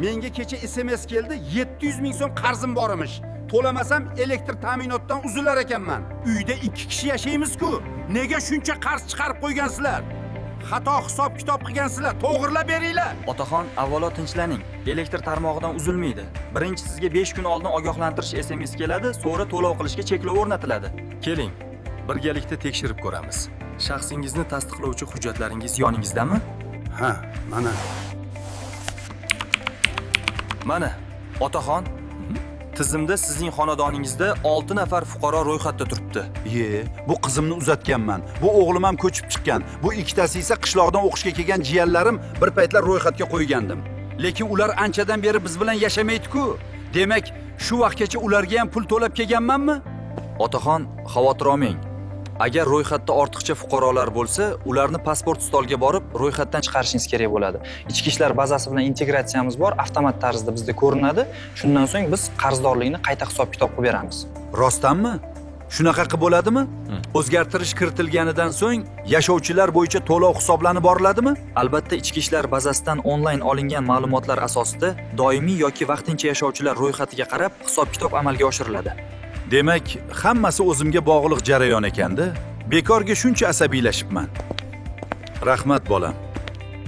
Menga kecha SMS keldi, 700 ming so'm qarzim bor emish. To'lamasam elektr ta'minotdan uzilar ekanman. Uyda 2 kishi yashaymiz-ku. Nega shuncha qarz chiqarib qo'ygansizlar? Xato hisob kitob qilgansizlar. To'g'irlab beringlar. Otaxon, avvalo tinchlaning. Elektr tarmog'idan uzilmaydi. Birinchi sizga 5 kun oldin ogohlantirish SMS keladi, so'ra to'lov qilishga cheklov o'rnatiladi. Keling, birgalikda tekshirib ko'ramiz. Shaxsingizni tasdiqlovchi hujjatlaringiz yoningizdami? Ha, mana. Mana, otaxon, tizimda sizning xonadoningizda 6 nafar fuqaro ro'yxatda turibdi. Ye, bu qizimni uzatganman. Bu o'g'lim ham ko'chib chiqqan. Bu ikkitasi esa qishloqdan o'qishga kelgan jiyanlarim, bir paytlar ro'yxatga qo'ygandim. Lekin ular anchadan beri biz bilan yashamaydi-ku. Demak, shu vaqtgacha ularga ham pul to'lab kelganmanmi? Otaxon, xavotir olmang. Agar ro'yxatda ortiqcha fuqarolar bo'lsa, ularni pasport stolga borib ro'yxatdan chiqarishingiz kerak bo'ladi. Ichki ishlar bazasi bilan integratsiyamiz bor, avtomat tarzda bizda ko'rinadi. Shundan so'ng biz qarzdorlikni qayta hisob-kitob qilib beramiz. Rostdanmi? Shunaqa qilib bo'ladimi? O'zgartirish kiritilganidan so'ng yashovchilar bo'yicha to'lov hisoblanib boriladimi? Albatta, ichki ishlar bazasidan onlayn olingan ma'lumotlar asosida doimiy yoki vaqtincha yashovchilar ro'yxatiga qarab hisob-kitob amalga oshiriladi. Demak, hammasi o'zimga bog'liq jarayon ekanda. Bekorga shuncha asabiylashibman. Rahmat bolam.